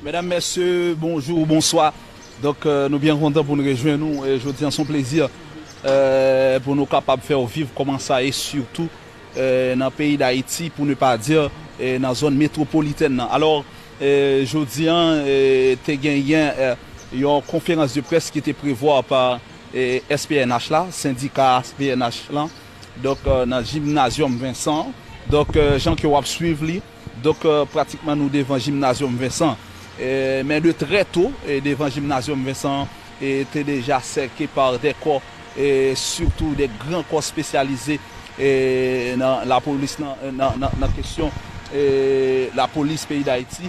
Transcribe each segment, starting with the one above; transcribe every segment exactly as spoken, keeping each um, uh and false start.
Medam, mesye, bonjou, bonswa. Donk, euh, nou byen kontan pou n rejwenn ou. E jodi a, se yon plezi, euh, pou nou kapab fè w viv kòman sa ye, sitou, euh, nan peyi Dayiti, pou ne pa di, euh, nan zòn metwopolitèn nan. Alò, euh, jodi a, euh, te genyen, euh, yon konferans de près ki te prevwa pa, euh, S P N H la, sendika S P N H la. Donk, euh, nan Gymnasium Vincent. Donk, euh, jan ke w ap swiv li, donk, euh, pratikman nou devan Gymnasium Vincent. E, men de trè to, e, devan Gymnasium Vincent, e, te deja sèke pa de kò, e, sitou de gran kò espesyalize, e, nan lapolis, nan, nan, nan, nan kesyon, e, lapolis peyi Dayiti.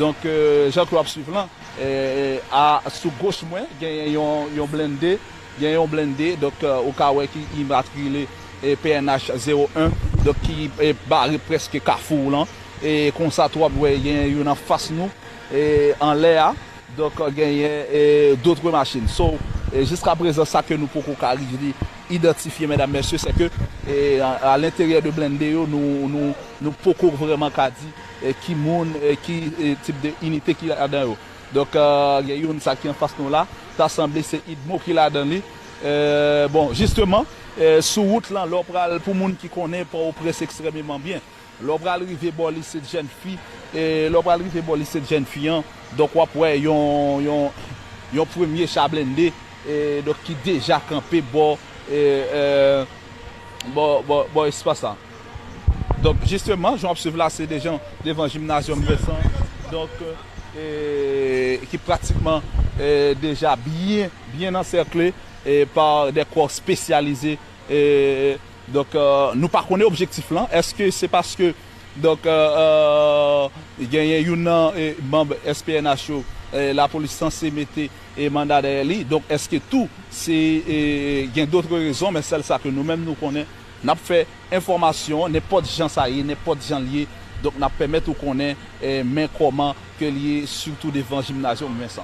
Donk, e, jan ke w ap swiv lan, e, a, sou goch mwen, genyen yon, yon blende, Gen yon blende, donk, eh, ou ka wè ki imatrikile, eh, P N H zewo en, donk ki, eh, bare prèske kafou lan. E konsa tou w ap wè gen youn anfas nou, eh, anlè a. Donk, genyen, eh, d'autres machines. So, eh, jiska prezan, sa ke nou poko ka rive idantifye, medam, mesye, se ke, eh, a, a lenteryè de blende yo, nou, nou, nou poko vrèman ka di, eh, ki moun, eh, ki, eh, tip de inite ki ladan yo. Donk, eh, gen youn sa ki anfas nou la, ta sanble se Idmo ki ladan li. Eh, bon, jisteman, eh, sou wout lan, lè w pral, pou moun ki konnen Pòtoprens ekstrèmeman byen, lè w pral rive bò lise jèn fi, eh, lè w pral rive bò lise jèn fi an, donk w ap wè yon, yon, yon premye cha blende, eh, donk ki deja kanpe bò, eh, eh, bò, bò, bò espas la. Donk, jisteman, jan w ap swiv la, se deja devan Gymnasium Vincent, donk, eh, ki pratikman, eh, deja byen, byen ansèkle, eh, pa de kò espesyalize, eh, Donk, eh, nou pa konnen objektif lan. Èske se paske, donk, eh, eh, genyen youn nan, eh, manm S P N H yo, eh, lapolis sanse mete, eh, manda dèyè li? Donk, èske tou se, eh, gen dòt rezon, men sèl sa ke nou menm nou konnen, n ap fè enfòmasyon, nenpòt jan sa ye, nenpòt jan l ye, donk n ap pèmèt ou konnen, eh, men kòman ke l ye, sitou devan Gymnasium Vincent.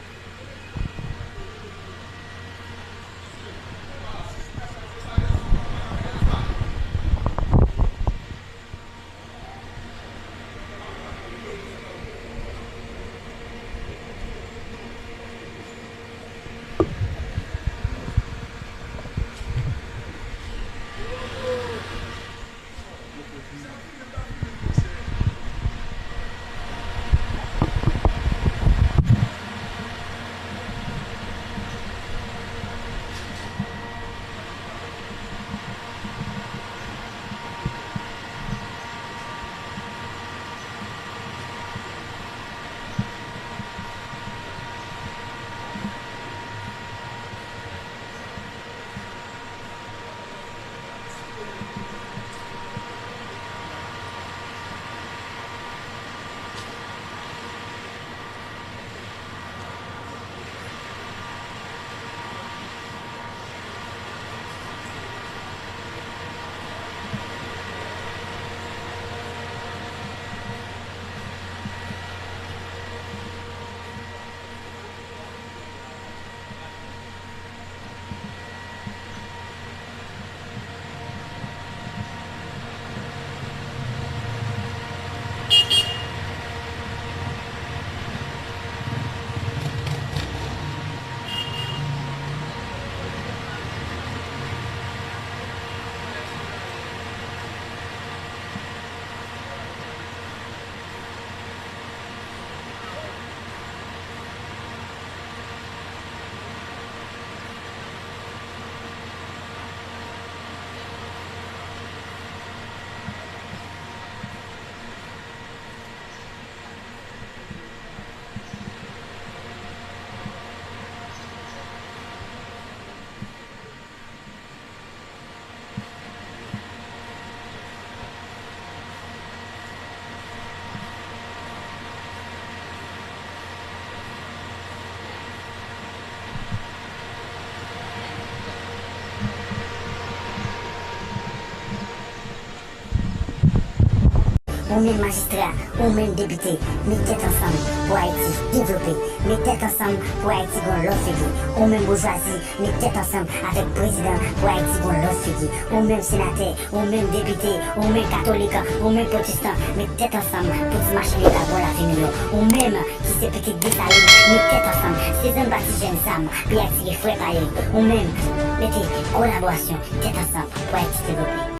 Ou menm majistra, ou menm depite, met tèt ansanm pou Ayiti devlope. Met tèt ansanm pou Ayiti gon lòt figi. Ou menm boujwazi, met tèt ansanm avèk prezidan pou Ayiti gon lòt figi. Ou menm senatè, ou menm depite, ou menm katolik, ou menm pwotestan, met tèt ansanm pou ti machin yo ka gon lavi miyò. Ou menm ki se pitit Desalin, met tèt ansanm. Sezonn pa ti jèn zam, pou y atire frè pa yo. Ou menm, mete kolaborasyon, tèt ansanm pou Ayiti devlope.